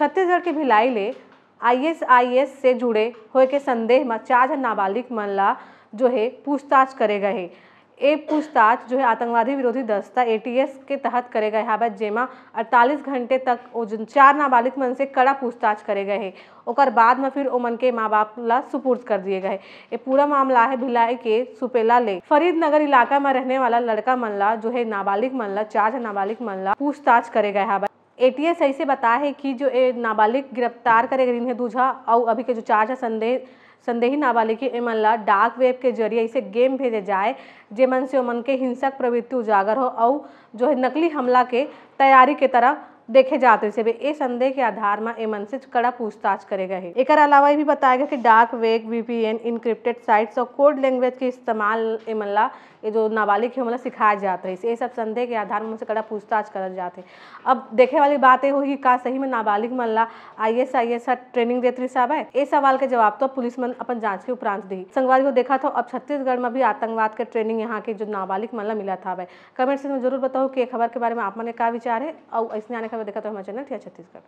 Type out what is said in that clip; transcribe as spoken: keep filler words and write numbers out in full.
छत्तीसगढ़ के भिलाई ले IAS IAS से जुड़े होए के संदेह म चार झन नाबालिग मन ला जो हे पूछताछ करे गए हे। ए पूछताछ जो हे आतंकवादी विरोधी दस्ता एटीएस के तहत करे गए हावय, जेमा अड़तालीस घंटे तक ओ जन चार नाबालिग मन से कड़ा पूछताछ करे गए हे। ओकर बाद म फिर ओमन के माँ बाप ला सुपुर्द कर दिए गए। ए पूरा मामला हे भिलाई के सुपेला ले फरीदनगर इलाका म रहने वाला लड़का मन ला जो हे नाबालिग मन ला चार झन नाबालिग मन ला पूछताछ करे गए हावय। एटीएस ऐसे बताए हे कि जो ए नाबालिग गिरफ्तार करे गए हे दू झा अउ अभी के जो चार झा संदेह संदेही नाबालिग हे एमन ला डार्क वेब के जरिए ऐसे गेम भेजे जाए, जेमन से ओमन के हिंसक प्रवृत्ति उजागर हो अउ जो है नकली हमला के तैयारी के तरह देखे जात रहिस हे। ए संदेह के आधार म एमन से कड़ा पूछताछ करे गए हे। एकर अलावा ये भी बताया गया कि dark web, VPN, encrypted sites और कोड लैंग्वेज के इस्तेमाल एमन ला, ये जो नाबालिग हे ओमन ला सिखाए जात रहिस। ये सब संदेह के आधार म ओमन से कड़ा पूछताछ करल जात हे। अब देखे वाली बात ये होही का सही में नाबालिग मन ला आईएएस आईएएस ह ट्रेनिंग देत रहिस हावय। ए सवाल के जवाब तो पुलिस मन अपन जांच के उपरांत देही। संगवारी हो, देखत हो अब छत्तीसगढ़ म भी आतंकवाद के ट्रेनिंग यहाँ के जो नाबालिग मन ला मिलत हावय। कमेंट सेक्शन में जरूर बताओ कि ये खबर के बारे में आप मन के का विचार हे। अउ ऐसने आने खबर देखत रहो हमारे चैनल टिया छत्तीसगढ़।